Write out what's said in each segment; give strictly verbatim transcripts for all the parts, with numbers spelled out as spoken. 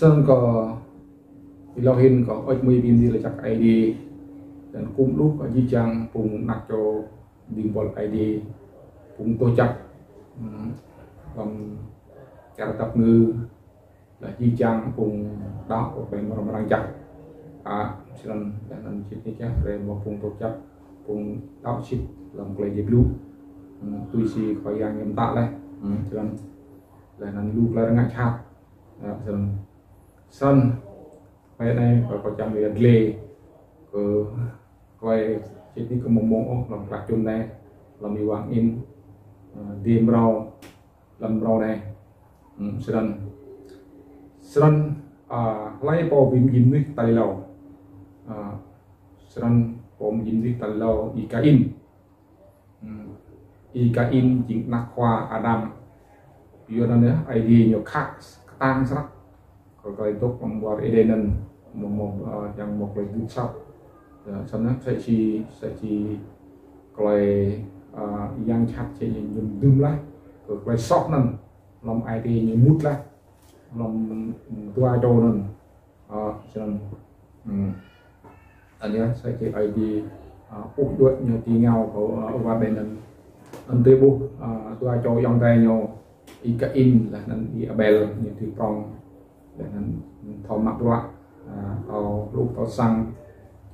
Snăn kơ êlâo hĭn kơ ŭč mui bi mni lač jăk Aê Diê, leh anăn kkuh mpŭ kơ jih jang phung anak čô dĭng buăl Aê Diê, phung tuh čăp, hmm, hlăm čar dap ngư, leh jih jang phung đăo kơ klei mrâo mrang jăk. A, snăn leh anăn čih ni čah, leh mâo phung tuh čăp, phung đăo sĭt hlăm klei Aê Diê blŭ. Hmm, tui si Khua Yang ñu mtă leh. Hmm, snăn leh anăn lu klei arăng ngă jhat. Ya, snăn. Snăn, klei anei, kơ kâo čiăng bi dleh kơ klei čih ni kơ mâo mơ̆ng ôh, hlăm klei čŭn anei, hlăm êwa angĭn, eh, dê mrâo, hlăm mrâo anei. Hmm, snăn. Snăn, ah, hlei pô bi mdjiê mnuih tal êlâo. Ah, snăn pô bi mdjiê mnuih tal êlâo Y-Kain. Hmm. Y-Kain jing anak khua Ađam. Yua anăn yơh, Aê Diê ñu khă ktang snăk kơ klei dôk hlăm war Êđen anăn, mâo, mâo, ah, čiăng mâo klei gưt asăp. Ya, snăn yơh, msĕ si, msĕ si klei, ah, yang jhat msĕ si ñu dưm leh kơ klei soh anăn, hlăm Aê Diê ñu mŭt leh hlăm dua čô anăn. Ah, snăn. Hmm. Anei yơh, msĕ si Aê Diê, ah, ƀuh đuĕ ñu ti êngao kơ, ah, war Êđen anăn. Anăn drei ƀuh, ah, dua čô ayŏng adei ñu, Y-Kain leh anăn Y-Abel, ñu ti prŏng. Leh anăn thâo mă bruă, ah, thâo hluh thâo săng,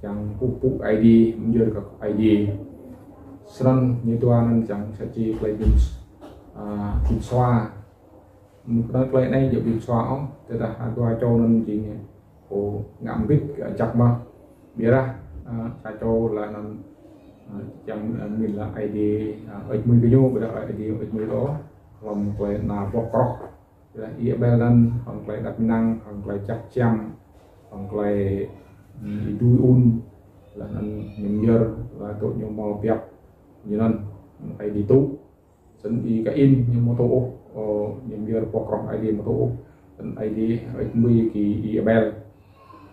čiăng kkuh mpŭ Aê Diê, myơr kơ Aê Diê. Snăn ñu dua anăn čiăng msĕ si klei bi, ah, bi msua. Mơ̆ng klei anei jing bi msua ôh, tơdah dua čô anăn jing pô ngă mbĭt kơ jăk mơh. Ƀiădah, ah, sa čô leh anăn, ah, čiăng, ah, mĭn leh Aê Diê, ah, ŭč mui kơ ñu, ƀiădah Aê Diê ŭč mui ôh, hlăm klei ana boh kroh. Ƀiădah Y-Abel anăn, hlăm klei êđăp ênang, hlăm klei jăk čiăng, hlăm klei, hmm, êdu êun, leh anăn ñu myơr, leh dôk ñu mâo biăp, ñu anăn, Aê Diê tŭ. Snăn Y-Kain ñu amâo tŭ ôh, ơ, ñu myơr boh kroh Aê Diê amâo tŭ ôh. Snăn Aê Diê ŭč mui kơ Y-Abel.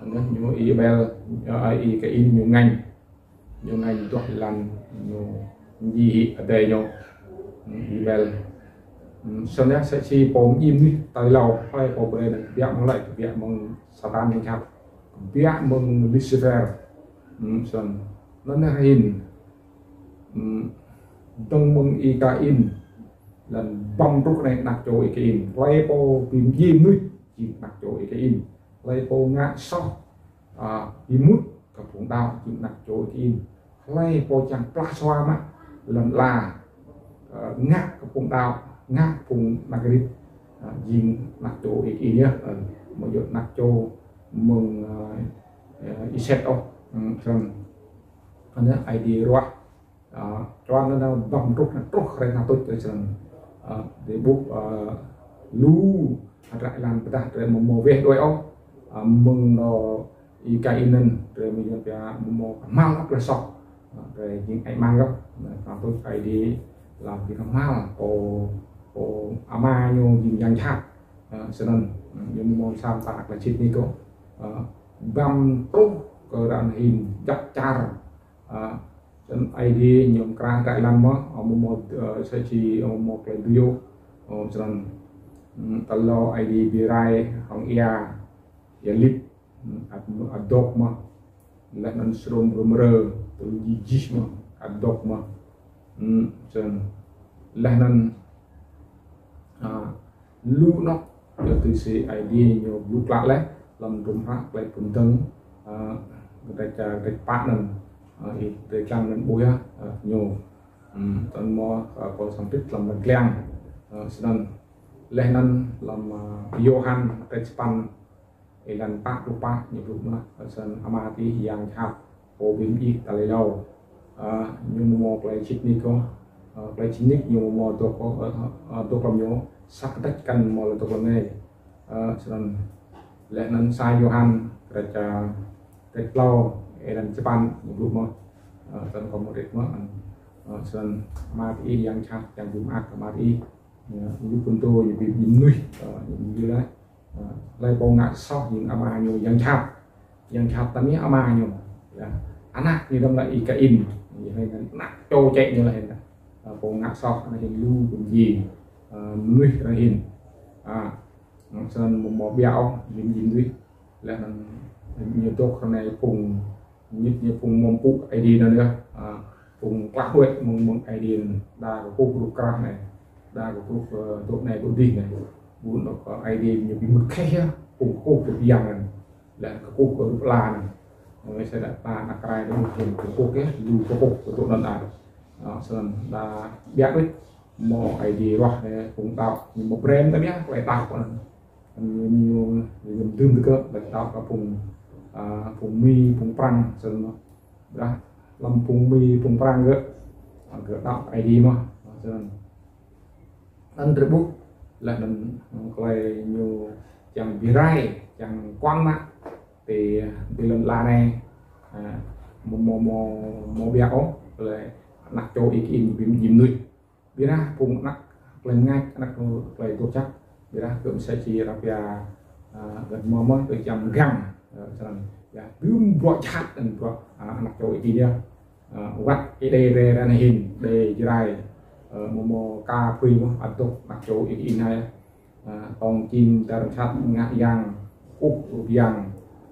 Anăn ñu Y-Abel, ơ, Y-Kain ñu ngêñ. Ñu ngêñ duah êlan ñu mdjiê hĕ adei ñu, hmm, Y-Abel. Hmm, snăn yơh msĕ si pô mdjiê mnuih tal êlâo, hlei pô brei anăn kbiă mơ̆ng hlei, kbiă mơ̆ng Satan yang jhat. Kbiă mơ̆ng Lucifer. Hmm, snăn. Anăn yơh hĭn. Hmm, dơ̆ng mơ̆ng Y-Kain, leh anăn ƀăm truh anei anak čô Y-Kain. Hlei pô bi mdjiê mnuih, jing anak čô Y-Kain. Hlei pô ngă soh, ah, bi mŭt kơ phung đăo, jing anak čô Y-Kain. Hlei pô čiăng plah sua mă lăn ala, ah, ngă kơ phung đăo, ngă phung anak rit, ah, jing anak čô Y-Kain yơh, ah, amâo djŏ anak čô mơ̆ng, ah, ah, Y-Set ôh. Hmm, snăn. Anăn Aê Diê ruah, ah, čuăn anăn ƀăm truh, truh hruê anăn tuč snăn. Ah, drei ƀuh, ah, lu hdră êlan ƀiădah drei amâo mâo weh đuĕ ôh. Ah, mơ̆ng anăn Y-Kain anăn drei amâo djŏ pia amâo mâo kmhal ôh klei soh. Ah, drei jing hơăi mang yơh. Anăn tuč Aê Diê lač bi kmhal pô, pô ama ñu jing yang jhat. Ah, snăn, hmm, ñu amâo mâo sa mta klei sĭt nik ôh. Ah, ƀăm truh kơ ară anei hĭn jăk čar. Ah, snăn Aê Diê ñu mkra hdră êlan mơh, amâo mâo, ơ, msĕ si amâo mâo klei dưi ôh. Ơ, snăn, hmm, tal êlâo Aê Diê bi rai hŏng êa, êa lip, hmm, ăt, ăt dôk mơh. Leh anăn srôm rơmrơ, tui jih jih mơh, ăt dôk mơh. Hmm, snăn. Leh anăn, ah, lu anôk, yua tui si Aê Diê ñu blŭ klă leh, hlăm hdruôm hră klei phŭn dơ̆ng, ah, kdrêč, kdrêč pă anăn, ah, ih, kdrêč dlăng anăn ƀuh yơh, ah, ñu. Hmm, tăn mâo, ah, pô săng pit hlăm lăn dliăng, ah, snăn. Leh anăn hlăm, ah, Yôhan, kdrêč sa păn, êlan pă pluh pă ñu blŭ mơh, snăn Ama diih yang jhat, pô bi mdjiê tal êlâo. Ah, ñu amâo mâo klei sĭt nik ôh, ah, klei sĭt nik ñu amâo mâo dôk ôh, ah, ah, dôk hlăm ñu, sa kdrêč kăn mâo lŏ dôk hlăm anei. Ah, snăn leh anăn sa Yôhan, kdrêč, ah, kdrêč tlâo, êlan sa păn ñu blŭ mơh. Ah, snăn kâo mŭt rit mơh, ah, snăn Ama diih yang jhat, yang bi mơak Ama diih. Ya, ñu phŭn dô, ñu bi mdjiê mnuih, ah, ñu bi leh. Ah, hlei pô ngă soh jing ama ñu yang jhat. Yang jhat anăn yơh ama ñu. Ya. Anak ñu dơ̆ng leh Y-Kain. Ñu leh anăn anak čô čĕ ñu leh anăn. Ah, pô ngă soh anăn jing lu bi mdjiê, ah, mnuih ară anei hĭn. Ah, Snăn amâo mâo ƀiă ôh, jing jing dih. Leh anăn ñu dôk hruê anei phung, ñu, ñu phung mâo mpŭ Aê Diê anăn yơh. A, phung klah huĭ mơ̆ng, mơ̆ng Aê Diê anăn. Đa kkuh rup krah anei. Đa kkuh, ơ, dôk anei dôk dih anei. Ƀuôn dôk, ơ, Aê Diê ñu bi mŭt kheh yơh. Phung kkuh rup yang anăn. Leh kkuh rup ala anăn. Msĕ dah ta anak rai dôk phung kkuh yơh, lu kkuh dôk anăn a. A, snăn đa ƀiă dih. Mâo Aê Diê ruah anei phung đăo. Ñu mâo brei mtam yơh, klei đăo anăn. Ñu, ñu, ñu dưm tơkơ, leh đăo kơ phung, a, phung Mi, phung Prăng, snăn. Dah, hlăm phung Mi, phung Prăng gơ̆, a, gơ̆ đăo Aê Diê mơh, snăn. Anăn drei ƀuh, leh anăn, klei ñu čiăng bi rai, čiăng kuang mă, ti, ti lăn ala anei, a, mâo, mâo, mâo, mâo ƀiă ôh, klei anak čô Y-Kĭn bi mjing mnuih. Ƀiădah phung anak klei mngač, anak klei dôk jăk. Ƀiădah kơ msĕ si arăng pia, a, găn mâo mơh kơ čiăng mgang, a, snăn. Ya, dưm bruă jhat anăn bruă, a, anak čô Y-Kĭn yơh. A, wăt Êđê drei ară anei hĭn, Êđê Jrai, a, mâo mâo ka pui mơh, ăt dôk anak čô Y-Kĭn anei. A, tŏng čing dar sat ngă yang, kkuh rup yang,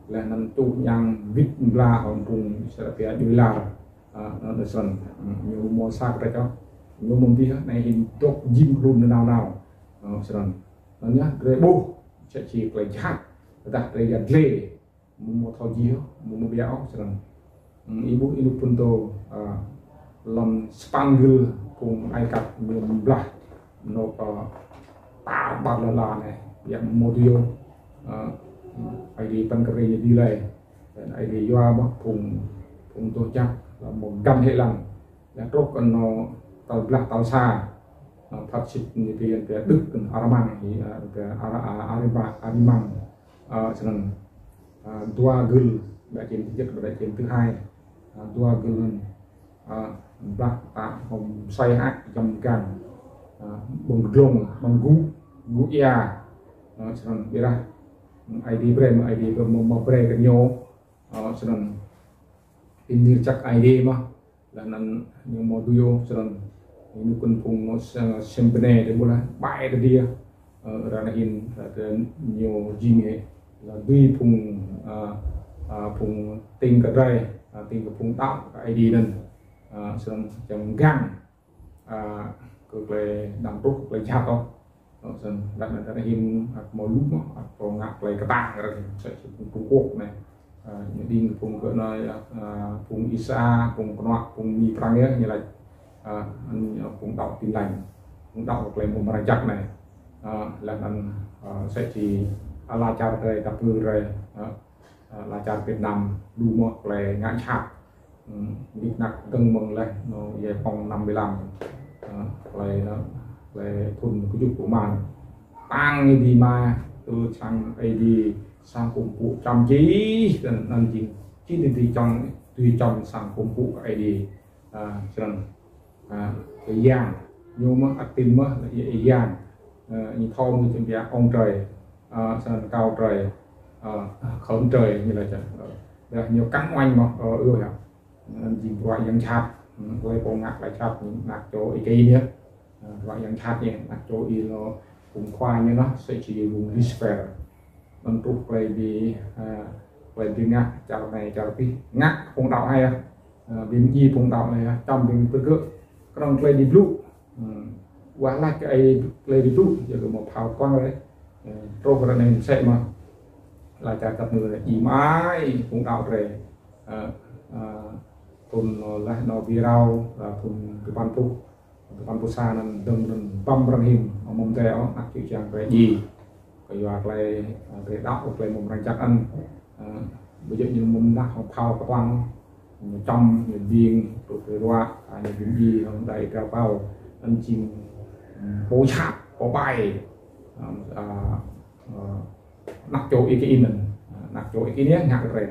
leh anăn čuh yang wĭt mbla hŏng phung Israel pia djuê lar. A, anăn snăn, hmm, ñu mâo sa kdrêč ôh. Ñu mâo dih, anei hĭn dôk jing hlŭn nanao nao. A, snăn. Anăn yơh, drei ƀuh, msĕ si klei jhat, tơdah drei yăl dliê, amâo mâo thâo jih ôh, amâo mâo ƀiă ôh, snăn. Hmm, ih ƀuh ênuk phŭn tô, a, hlăm sa păn gưl phung Ai Cập ñu mblah, anôk, a, tar ƀar lăn ala anei, ƀiă mâo dih ôh, a, Aê Diê păn kơ drei ñu dih lei. Leh anăn Aê Diê yua mơh phung, phung dôk jăk, leh mâo găn hĕ lăng. Leh truh kơ anôk tal blah tal sa, a, phát xít ñu pia, pia Đức, Armang, hi, a, pia Ara-, a, Arima-, Arimang, a, snăn, a, dua gưl, đại chiến thứ nhất và đại chiến thứ hai, a, dua gưl anăn, a, mblah ta hŏng msei hă, jăm gang, a, ƀơ̆ng dlông, ƀơ̆ng gŭ, gŭ êa, a, snăn ƀiădah, Aê Diê brei, mơ̆ng Aê Diê brei, mâo, mâo brei kơ ñu, a, snăn, tin mir jăk Aê Diê mơh. Leh anăn ñu mâo dui ôh, snăn ñu kăn phung mâo s-, sempene drei ƀuh leh, ƀai drei dih, ơ, ară anei hĭn, ară anei ñu jing hĕ, leh dui phung, a, a, phung tĭng kơ drei, a, tĭng kơ phung đăo kơ Aê Diê anăn, a, snăn čiăng mgang, a, kơ klei đăm truh, klei jhat ôh. Ơ, snăn, leh anăn ară anei hĭn, ăt mâo lu mơh, ăt mâo ngă klei ktang ară anei, msĕ si phung Trung Quốc anei. A, ñu đing phung kơ anei, a, phung Y-Sa, phung knuă, phung Mi Prăng yơh, ñu lač, a, anăn, a, phung đăo Tin Lành, phung đăo klei mrâo mrang jăk anei. A, leh anăn, a, msĕ si ala čar drei, dap kngư drei, a, a, ala čar Việt Nam, lu mơh klei ngă jhat. Hmm, nik nak dơ̆ng mơ̆ng leh, anôk giải phóng năm mươi lăm. A, klei anăn, klei thŭn kjuh păn. Tăng ñu dih mă, tơ sang Aê Diê, sang kkuh mpŭ čăm čih, anăn, anăn jing, čih dih dih čăm, dih čăm sang kkuh mpŭ kơ Aê Diê. A, snăn. A, Êyang, ñu mơh ăt tin mơh, Êyang. A, ñu thâo mơh čiăng pia ông trời, a, snăn cao trời, a, khớm trời, ñu lač čiăng. A, dah ñu kăn uañ mơh, a, ơ, yơh. Anăn jing bruă yang jhat, hmm, klei pô ngă klei jhat, anak čô Y-Kĭn yơh. A, bruă yang jhat ñu, anak čô Y-Kĭn ñu, phung khua ñu anăn, msĕ si phung Lucifer. Anăn truh klei bi, a, klei bi ngă čar anei čar pih, ngă phung đăo anei yơh. A, bi mdjiê phung đăo anei yơh, čăm bi mdjiê gơ̆, knŏng klei bi blŭ. Hmm. Wah lač kơ ai klei bi blŭ, yơh kơ mâo phao kuang leh. A, truh ară anei msĕ mơh. Ala čar dap kngư anei, ih mă ai phung đăo drei. A, a, thŭn leh anăn bi rao, a, thŭn dua păn pluh. Dua păn pluh sa anăn dơ̆ng anăn băm arăng hĭn, amâo mdei ôh, anak čô čiăng drei djiê. Kyua klei, a, drei đăo, klei mrâo mrang jăk anăn. A, ƀiădah ñu mâo mnah hŏng phao ktuang, ñu čăm, ñu đing, tŭ drei ruă, a, ñu bi mdjiê hŏng đai drao pao. Anăn jing, hmm, pô jhat, pô ƀai. A, a, a, anak čô Y-Kĭn anăn. A, anak čô Y-Kĭn anăn ngă kơ drei.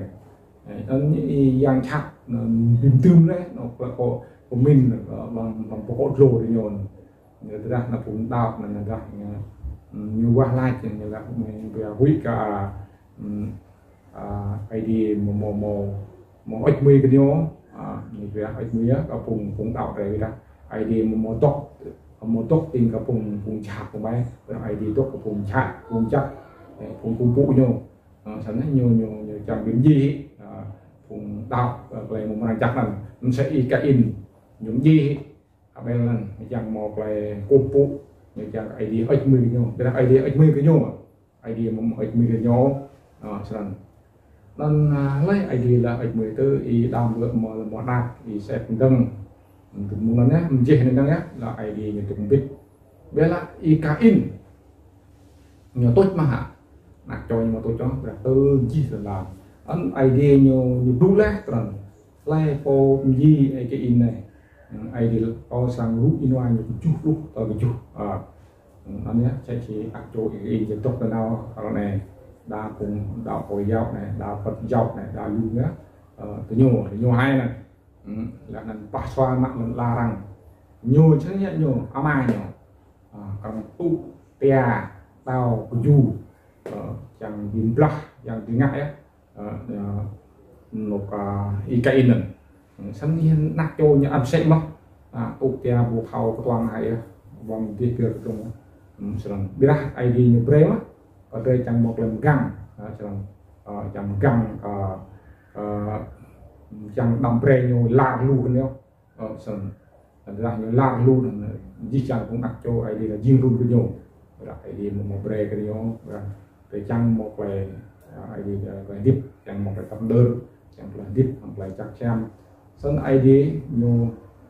Ơ, anăn ñu yang jhat, anăn bi mdưm leh, anăn klei kơ pơmĭn, ơ, hlăm, hlăm pơkŏ dlô diñu. Ñu tơdah anăn phung đăo, anăn tơdah ñu, ñu wah lač, ñu lač, ñu bi huĭ kơ, a, hmm, a, Aê Diê mâo, mâo, mâo, mâo hơêč hmưi kơ ñu, a, ñu bi hơêč hmưi yơh, kơ phung, phung đăo drei ƀiădah. Aê Diê mâo, mâo dôk, mâo dôk tĭng kơ phung, phung jhat phung ƀai, kơ Aê Diê dôk kơ phung jhat, phung jăk. Ơ, phung kkuh mpŭ ñu. Ơ, snăn ñu, ñu, ñu čiăng bi mdjiê, ơ, phung đăo, ơ, klei mrâo mrang jăk anăn. Msĕ Y-Kain, ñu mdjiê Abel anăn, čiăng mâo klei kkuh mpŭ, ñu čiăng Aê Diê hơêč hmưi kơ ñu. Ƀiădah Aê Diê hơêč hmưi kơ ñu. Aê Diê amâo hơêč hmưi kơ ñu. Ơ, snăn. Anăn, ơ, hlei Aê Diê lač hơêč hmưi tơ Y-Adam lŏ mâo, mâo anak, Y-Sêt mdơ̆ng. Tơ mơ̆ng anăn yơh, mjeh anăn yơh, lač Aê Diê ñu dôk mbĭt. Ƀiădah Y-Kain, ñu tuč mơh hă. Anak čô ñu amâo tuč ôh, ƀiădah tơ jih lăn ala. Anăn Aê Diê ñu, ñu blŭ leh, snăn. Hlei pô mdjiê Y-Kain anei. Aê Diê kâo srăng rŭ Y-Nôa ñu kjuh pluh tal kjuh. Ơ. Anăn yơh, čĕ si anak čô Y-Kain ñu dôk ti nao, ară anei. Đa phung đăo Hồi giáo anei, đa Phật giáo anei, đa lu yơh. Ơ, tơ ñu, tơ ñu hai anăn. Ơ, leh anăn pah sua mă lăn ala arăng. Ñu čhĕ ñu, ñu, ama ñu. Ơ, kăn tŭ tia, đăo, kju. Ơ, čiăng bi blah, čiăng bi ngă yơh. Ơ, ơ, anôk, ơ, Y-Kain anăn. Snăn ñu anak čô ñu ăt msĕ mơh. Ơ, tŭ tia ƀu thâo ktuang hĕ yơh. Ƀơ̆ng dih pia ktuang. Ơ, snăn. Ƀiădah Aê Diê ñu brei mơh. Kơ drei čiăng mâo klei mgang. Ơ, snăn. Ơ, čiăng mgang, ơ, ơ, čiăng đăm brei ñu lar lu kơ ñu. Ơ, snăn. Ƀiădah ñu lar lu anăn, jih jang phung anak čô Aê Diê lač jing run kơ ñu. Ƀiădah Aê Diê amâo mâo brei kơ ñu, ƀiădah drei čiăng mâo klei, ơ, Aê Diê, ơ, klei hdĭp, čiăng mâo klei tăp mđơr, čiăng klei hdĭp, čiăng klei jăk siam. Snăn Aê Diê ñu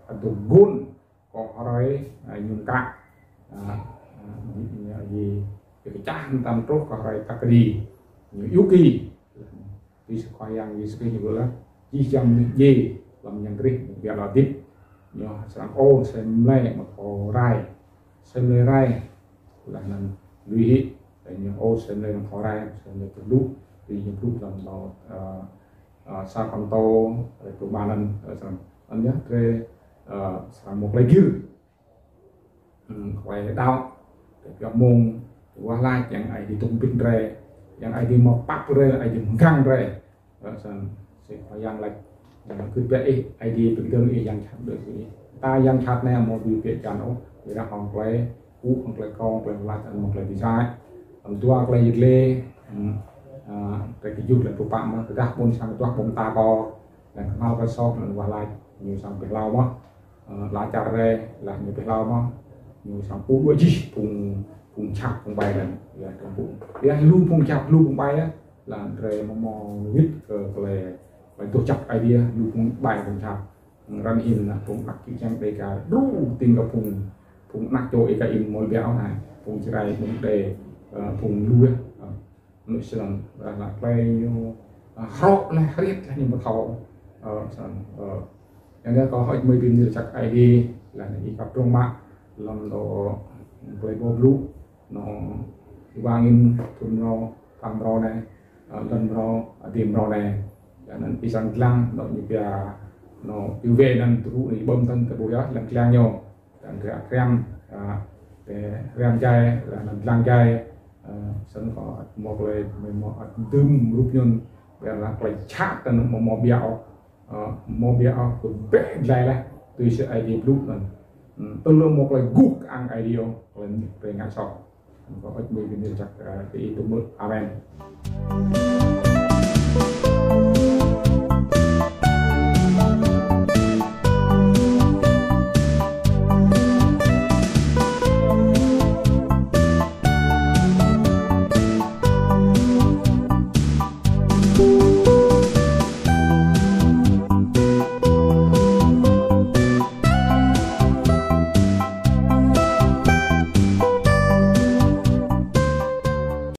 ăt dôk gun, kơ hruê, ơ, ñu mkă. Ơ, ơ, Aê Diê, Aê Diê, ñu kčah mtam truh kơ hruê ta kđi. Ñu iêu ki. Tui si Khua Yang Yêsu Krist ñu lač, jih jang mnuih djiê, hlăm Yang Krist, ñu ƀiă lŏ hdĭp. Ñu srăng ôh, asei mlei amâo thâo rai. Asei mlei rai, leh anăn lui hĕ, leh ñu ôh, asei mlei amâo thâo rai, asei mlei tơl lu, tui ñu blŭ hlăm êlâo, ơ, ơ, sa Kôrantô, ơ, pluh ƀar anăn, ơ, snăn. Anăn yơh, drei, ơ, srăng mâo klei gĭr. Ơ, klei đăo, klei pioh mmông, wah lač, Yang Aê Diê dôk mbĭt drei, Yang Aê Diê mâo pap drei, Aê Diê mgang drei. Ơ, snăn, si Khua Yang lač, ơ, kơ pia ih, Aê Diê bi kdơ̆ng ih yang jhat đuĕ ih. Ta yang jhat anei amâo dưi pia čan ôh, ƀiădah hŏng klei, ŭ hŏng klei kông, klei wah lač, hŏng klei bi msĕ. Hlăm dua Klei Yăl Dliê, ơ, ơ, klei kjuh, klei pluh pă mơh, tơdah ƀuôn sang tuah ƀuôn ta kơ, leh anăn kmhal kơ soh, leh anăn wah lač, ñu srăng bi hlao mơh. Ơ, ala čar drei, leh ñu bi hlao mơh, ñu srăng pŭ đuĕ jih phung, phung jhat phung ƀai anăn. Yơh, phung, yơh, lu phung jhat, lu phung ƀai yơh, leh drei amâo mâo wĭt kơ klei, klei doh jăk Aê Diê, lu phung ƀai phung jhat. Ară anei hĭn anăn phung anak čô Dêga đru tĭng kơ phung, phung anak čô Y-Kain mâo ƀiă ôh anei, phung Jrai, phung Êđê, ơ, phung lu yơh. Ơ, Anăn snăn, ơ, lač klei ñu, ơ, hrŏ leh, hriêt leh ñu amâo thâo. Ơ, snăn, ơ. Yang anei kâo hơêč hmưi bi mni lač jăk Aê Diê, leh anăn ih kăp dlông mă, hlăm dôk, klei boh blŭ, anôk, êwa angĭn, thŭn mrâo, păng mrâo anei, ơ, lăn mrâo, adiê mrâo anei. Leh anăn ih srăng dlăng, anôk ñu pia, anôk, iêu wê anăn tơgŭ anei ƀơ̆ng tăn tơƀuh yơh, lăn dlăng ñu. Leh anăn drei ăt hriăm, ơ, drei hriăm jai, leh anăn dlăng jai, ơ, snăn kâo ăt mâo klei, mâo ăt dưm rup ñu, ƀiădah klei jhat anăn amâo mâo ƀiă ôh, ơ, amâo mâo ƀiă ôh, kơ ƀĕ dlai leh, tui si Aê Diê blŭ anăn. Ơ, tơl amâo mâo klei guh kơang Aê Diê ôh, klei mnuih drei ngă soh. Kâo hơêč hmưi bi mni lač jăk, ơ, kơ ih tŭ mơ̆. Amen.